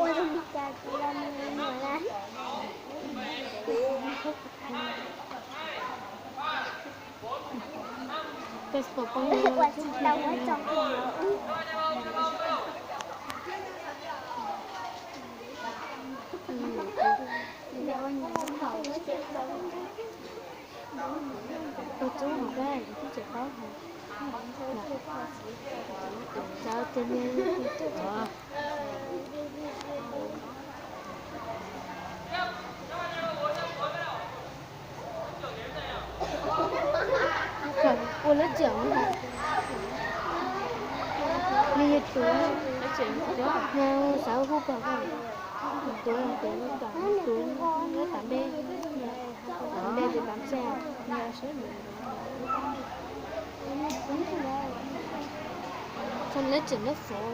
Ua zoo li cas tsis los mus na. Facebook pon ua tsis tau ua tso. Ua tso hauv kab tib tseem paub hauv. Cov tus niag ua lab tseem nws yog tuav, xav hu pom tuav, tuav lab tam npe, tam npe ces tam tsa. Txog lab tseem lab fov.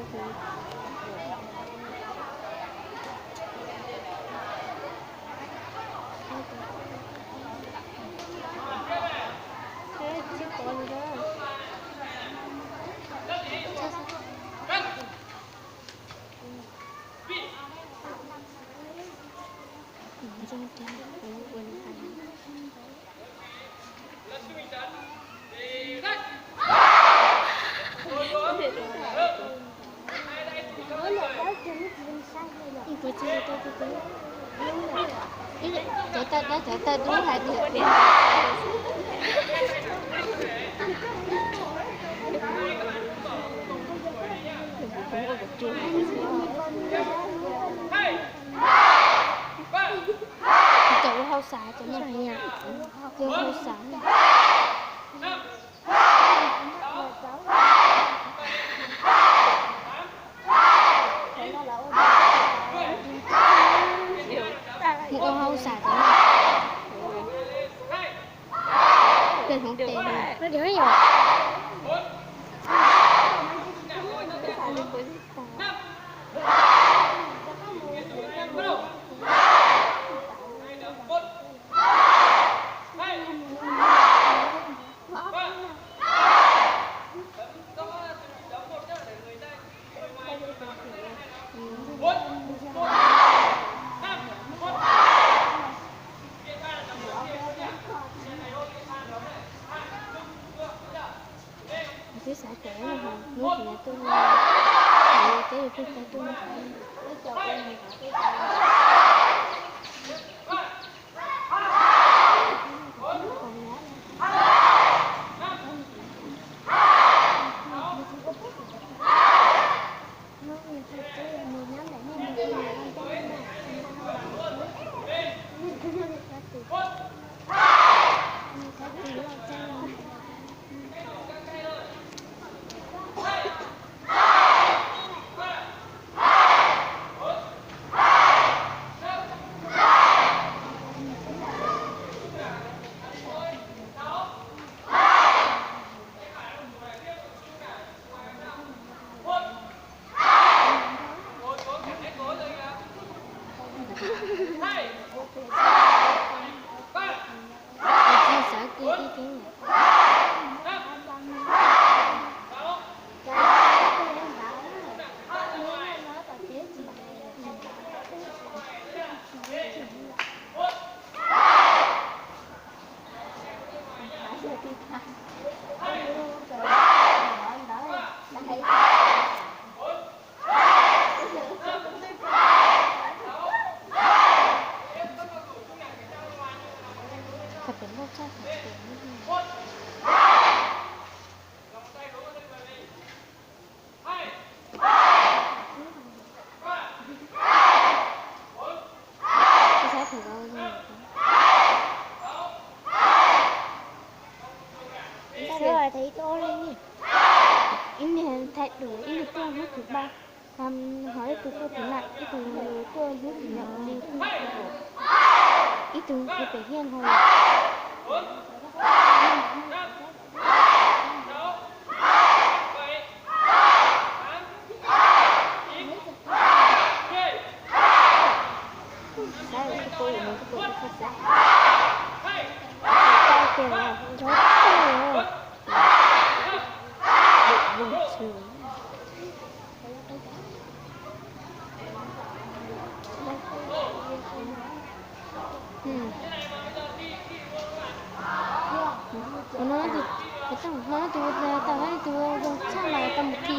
Cov tag dab cov tag dub hais tias cov ua hauj sam cov no, ua hauj sam. Mus ua hauj sam cov no. Peb hloov tes no. Twb xav tias hnub twg tuaj, peb yuav pheej tau tuaj. Tsis xav kiag ib thiab. Thaum pem loj tshaj thaum pem loj. Ib sab thaum ntawd ib niag thaij duam, ib niag tuaj hnub thứ ba, ho ib tug tuaj thứ năm, ib tug tuaj hnub chủ nhật li, ib tug hu pem hiaj ho. Saib kuv tus mus kuv tus xav tias nrov tuaj. Vog xwb. Ua no, tus, tus tau hab tus zoo tshaj mas tau mus khi.